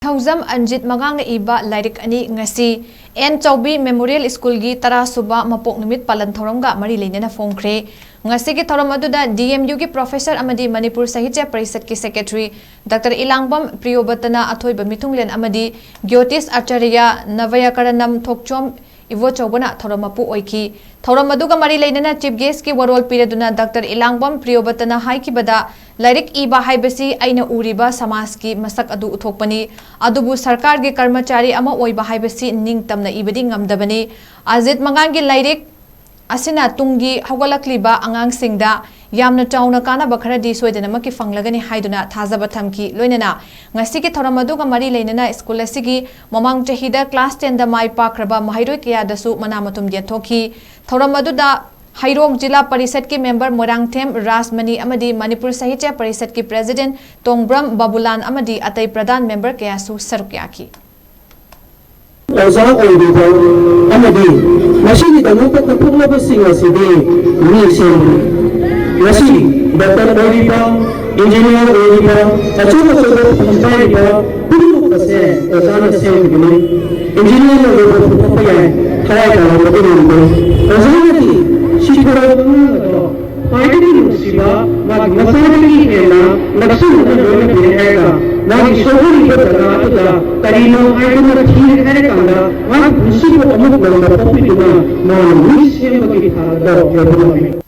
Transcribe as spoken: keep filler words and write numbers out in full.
ꯊꯧꯖꯝ ꯑꯟꯖꯤꯠ ꯃꯉꯥꯡꯅ ꯏꯕ ꯂꯥꯏꯔꯤꯛ ꯑꯅꯤ ꯉꯁꯤ ꯑꯦꯟ ꯆꯧꯕꯤ ꯃꯦꯃꯣꯔꯤꯌꯦꯜ ꯁ꯭ꯀꯨꯜꯒꯤ ꯇꯔꯥ ꯁꯨꯕ ꯃꯄꯣꯛ ꯅꯨꯃꯤꯠ ꯄꯥꯂꯟ ꯊꯧꯔꯝꯒ ꯃꯔꯤ ꯂꯩꯅꯅ ꯐꯣꯡꯈ꯭ꯔꯦ꯫ ꯉꯁꯤꯒꯤ ꯊꯧꯔꯝ ꯑꯗꯨꯗ ꯗꯤ ꯑꯦꯝ ꯌꯨꯒꯤ ꯄ꯭ꯔꯣꯐꯦꯁꯔ ꯑꯃꯗꯤ ꯃꯅꯤꯄꯨꯔ ꯁꯥꯍꯤꯇ꯭ꯌ ꯄꯔꯤꯁꯠꯀꯤ ꯁꯦꯀ꯭ꯔꯦꯇꯔꯤ ꯗꯥꯛꯇꯔ ꯏꯂꯥꯡꯕꯝ ꯄ꯭ꯔꯤꯌꯣꯕꯇꯅ ꯑꯊꯣꯏꯕ ꯃꯤꯊꯨꯡꯂꯦꯟ ꯑꯃꯗꯤ ꯒ꯭ꯌꯣꯇꯤꯁ ꯑꯥꯆꯥꯔꯌ, ꯅꯚꯌꯀꯔꯅꯝ ꯊꯣꯛꯆꯣꯝ ꯏꯕꯣꯆꯧꯕꯅ ꯊꯧꯔꯝ ꯃꯄꯨ ꯑꯣꯏꯈꯤ꯫ ꯊꯧꯔꯝ ꯑꯗꯨꯒ ꯃꯔꯤ ꯂꯩꯅꯅ ꯆꯤꯐ ꯒꯦꯁ꯭ꯠꯀꯤ ꯋꯥꯔꯣꯜ ꯄꯤꯔꯗꯨꯅ ꯗꯥꯛꯇꯔ ꯏꯂꯥꯡꯕꯝ ꯄ꯭ꯔꯤꯌꯣꯕꯇꯅ ꯍꯥꯏꯈꯤꯕꯗ, ꯂꯥꯏꯔꯤꯛ ꯏꯕ ꯍꯥꯏꯕꯁꯤ ꯑꯩꯅ ꯎꯔꯤꯕ ꯁꯃꯥꯖꯀꯤ ꯃꯁꯛ ꯑꯗꯨ ꯎꯠꯊꯣꯛꯄꯅꯤ꯫ ꯑꯗꯨꯕꯨ ꯁꯔꯀꯥꯔꯒꯤ ꯀꯔꯃꯆꯥꯔꯤ ꯑꯃ ꯑꯣꯏꯕ ꯍꯥꯏꯕꯁꯤ ꯅꯤꯡꯇꯝꯅ ꯏꯕꯗꯤ ꯉꯝꯗꯕꯅꯤ꯫ ꯑꯖꯤꯠ ꯃꯉꯥꯡꯒꯤ ꯂꯥꯏꯔꯤꯛ ꯑꯁꯤꯅ ꯇꯨꯡꯒꯤ ꯍꯧꯒꯠꯂꯛꯂꯤꯕ ꯑꯉꯥꯡꯁꯤꯡꯗ ꯌꯥꯝꯅ ꯆꯥꯎꯅ ꯀꯥꯟꯅꯕ ꯈꯔꯗꯤ ꯁꯣꯏꯗꯅꯃꯛꯀꯤ ꯐꯪꯂꯒꯅꯤ ꯍꯥꯏꯗꯨꯅ ꯊꯥꯖꯕ ꯊꯝꯈꯤ꯫ ꯂꯣꯏꯅꯅ ꯉꯁꯤꯒꯤ ꯊꯧꯔꯝ ꯑꯗꯨꯒ ꯃꯔꯤ ꯂꯩꯅꯅ ꯁ꯭ꯀꯨꯜ ꯑꯁꯤꯒꯤ ꯃꯃꯥꯡ ꯆꯍꯤꯗ ꯀ꯭ꯂꯥꯁ ꯇꯦꯟꯗ ꯃꯥꯏ ꯄꯥꯛꯈ꯭ꯔꯕ ꯃꯍꯩꯔꯣꯏ ꯀꯌꯥꯗꯁꯨ ꯃꯅꯥ ꯃꯊꯨꯝ ꯌꯦꯟꯊꯣꯛꯈꯤ꯫ ꯊꯧꯔꯝ ꯑꯗꯨꯗ ꯍꯩꯔꯣꯛ ꯖꯤꯂꯥ ꯄꯔꯤꯁꯠꯀꯤ ꯃꯦꯝꯕꯔ ꯃꯣꯏꯔꯥꯡꯊꯦꯝ ꯔꯥꯖꯃꯅꯤ ꯑꯃꯗꯤ ꯃꯅꯤꯄꯨꯔ ꯁꯥꯍꯤꯇ꯭ꯌ ꯄꯔꯤꯁꯠꯀꯤ ꯄ꯭ꯔꯦꯁꯤꯗꯦꯟꯠ ꯇꯣꯡꯕ꯭ꯔꯝ ꯕꯥꯕꯨꯂꯥꯟ ꯑꯃꯗꯤ ꯑꯇꯩ ꯄ꯭ꯔꯙꯥꯟ ꯃꯦꯝꯕꯔ ꯀꯌꯥꯁꯨ ꯁꯔꯨꯛ ꯌꯥꯈꯤ꯫ ꯑꯣꯖꯥ ꯑꯣꯏꯔꯤꯕ ꯑꯃꯗꯤ ꯃꯁꯤꯒꯤꯗꯃꯛꯇ ꯀꯠꯊꯣꯛꯂꯕꯁꯤꯡ ꯑꯁꯤꯗꯤ ꯃꯤ ꯁꯦꯝꯕꯅꯤ꯫ ꯉꯁꯤ ꯗꯣꯛꯇꯔ ꯑꯣꯏꯔꯤꯕ, ꯏꯟꯖꯤꯅꯤꯌꯥꯔ ꯑꯣꯏꯔꯤꯕ, ꯑꯆꯧ ꯑꯆꯧꯕ ꯐꯝ ꯄꯥꯏꯔꯤꯕ ꯄꯨꯝꯅꯃꯛ ꯑꯁꯦ ꯑꯣꯖꯥꯅ ꯁꯦꯝꯈꯤꯕꯅꯤ꯫ ꯏꯟꯖꯤꯅꯤꯌꯥꯔꯅ ꯂꯣꯏꯕ ꯄꯨꯊꯣꯛꯄ ꯌꯥꯏ, ꯊꯋꯥꯏ ꯇꯥꯔꯕꯗꯤ ꯉꯝꯗꯦ꯫ ꯑꯣꯖꯥꯅꯗꯤ ꯁꯤꯊꯣꯔꯛꯄ ꯑꯉꯥꯡ ꯑꯗꯣ ꯈ꯭ꯋꯥꯏꯗꯒꯤ ꯅꯨꯡꯁꯤꯕ ꯃꯥꯒꯤ ꯃꯆꯥꯗꯒꯤ ꯍꯦꯟꯅ ꯅꯛꯁꯤꯟꯅꯅ ꯂꯣꯏꯅꯕꯤꯔꯦ ꯍꯥꯏꯔꯒ ꯃꯥꯒꯤ ꯁꯣꯛꯍꯜꯂꯤꯕ ꯖꯒꯥ ꯑꯗꯨꯗ ꯀꯔꯤꯅꯣ ꯍꯥꯏꯗꯨꯅ ꯊꯤꯔꯦ ꯍꯥꯏꯔꯀꯥꯟꯗ ꯃꯥꯒꯤ ꯄꯨꯟꯁꯤꯕꯨ ꯑꯃꯨꯛ ꯅꯧꯅ ꯄꯣꯛꯄꯤꯗꯨꯅ ꯃꯥꯅ ꯃꯤ ꯁꯦꯝꯕꯒꯤ ꯊꯥꯛ ꯑꯗꯣ ꯌꯧꯕ ꯉꯝꯃꯤ꯫